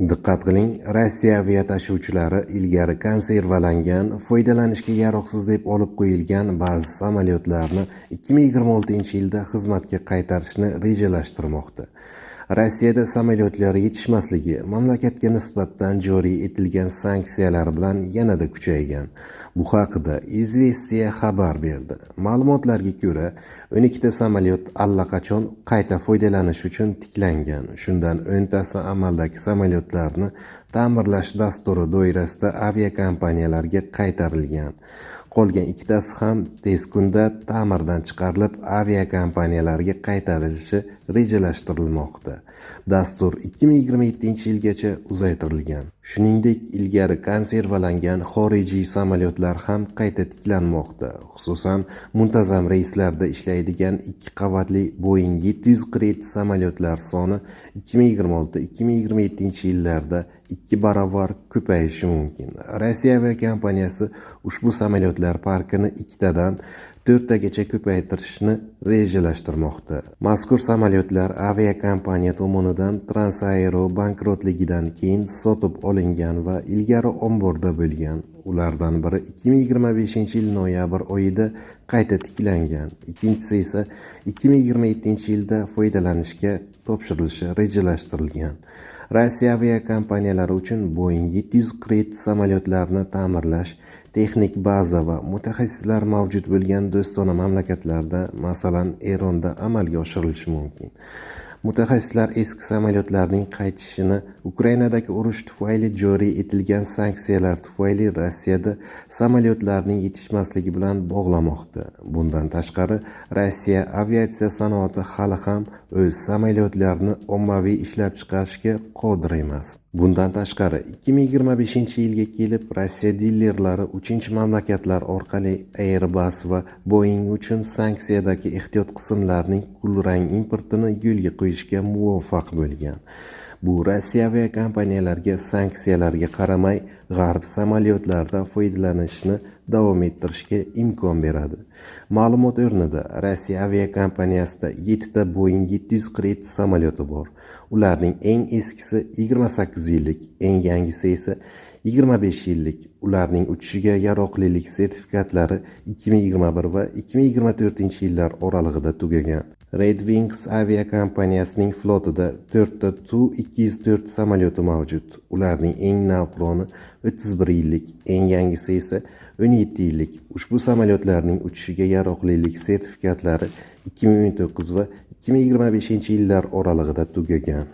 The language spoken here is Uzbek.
Diqqat qiling, Rossiya aviatashuvchilari ilgari konservalangan, foydalanishga yaroqsiz deb olib qo'yilgan ba'zi samolyotlarni 2026-yilda xizmatga qaytarishni rejalashtirmoqda. Rossiyada samolyotlar yetishmasligi mamlakatga nisbatan joriy etilgan sanksiyalar bilan yanada kuchaygan. Bu haqida "Izvestiya" xabar berdi. Ma'lumotlarga ko'ra, 12 ta samolyot allaqachon qayta foydalanish uchun tiklangan. Shundan 10 tasi amaldagi samolyotlarni ta'mirlash dasturi doirasida aviakompaniyalarga qaytarilgan. Qolgan ikkitasi ham tez kunda ta'mirdan chiqarilib, aviakompaniyalarga qaytarilishi rejalashtirilmoqda. Dastur 2027-yilgacha uzaytirilgan. Shuningdek, ilgari konservalangan xorijiy samolyotlar ham qayta tiklanmoqda. Xususan, muntazam reyslarda ishlaydigan ikki qavatli Boeing 747 samolyotlar soni 2026-2027 yillarda ikki barobar ko'payishi mumkin. Rossiya aviakompaniyasi ushbu samolyotlar parkini ikkitadan to'rttagacha ko'paytirishni rejalashtirmoqda. Mazkur samolyotlar aviakompaniya tomonidan Transaero bankrotligidan keyin sotib olingan va ilgari omborda bo'lgan. Ulardan biri 2025-yil noyabr oyida qayta tiklangan, ikkinchisi esa 2027-yilda foydalanishga topshirilishi rejalashtirilgan. Rossiya aviakompaniyalari uchun Boeing 747 samolyotlarini ta'mirlash texnik baza va mutaxassislar mavjud bo'lgan do'stona mamlakatlarda, masalan, Eronda amalga oshirilishi mumkin. Mutaxassislar eski samolyotlarning qaytishini Ukrainadagi urush tufayli joriy etilgan sanksiyalar tufayli Rossiyada samolyotlarning yetishmasligi bilan bog'lamoqda. Bundan tashqari, Rossiya aviatsiya sanoati hali ham o'z samolyotlarini ommaviy ishlab chiqarishga qodir emas. Bundan tashqari, 2025-yilga kelib Rossiya dilerlari uchinchi mamlakatlar orqali Airbus va Boeing uchun sanksiyadagi ehtiyot qismlarning kulrang importini yo'lga qo'yishga muvaffaq bo'lgan. Bu Rossiya aviakompaniyalariga sanksiyalarga qaramay g'arb samolyotlaridan foydalanishni davom ettirishga imkon beradi. Ma'lumot o'rnida, Rossiya aviakompaniyasida yettita Boeing 747 samolyoti bor. Ularning eng eskisi 28 yillik, eng yangisi esa 25 yillik. Ularning uchishiga yaroqlilik sertifikatlari 2021 va 2024 yillar oralig'ida tugagan. Red Wings aviakompaniyasining flotida to'rtta Tu-204 samolyoti mavjud. Ularning eng navqironi 31 yillik, eng yangisi esa 17 yillik. Ushbu samolyotlarning uchishiga yaroqlilik sertifikatlari 2019 va 2025 yillar oralig'ida tugagan.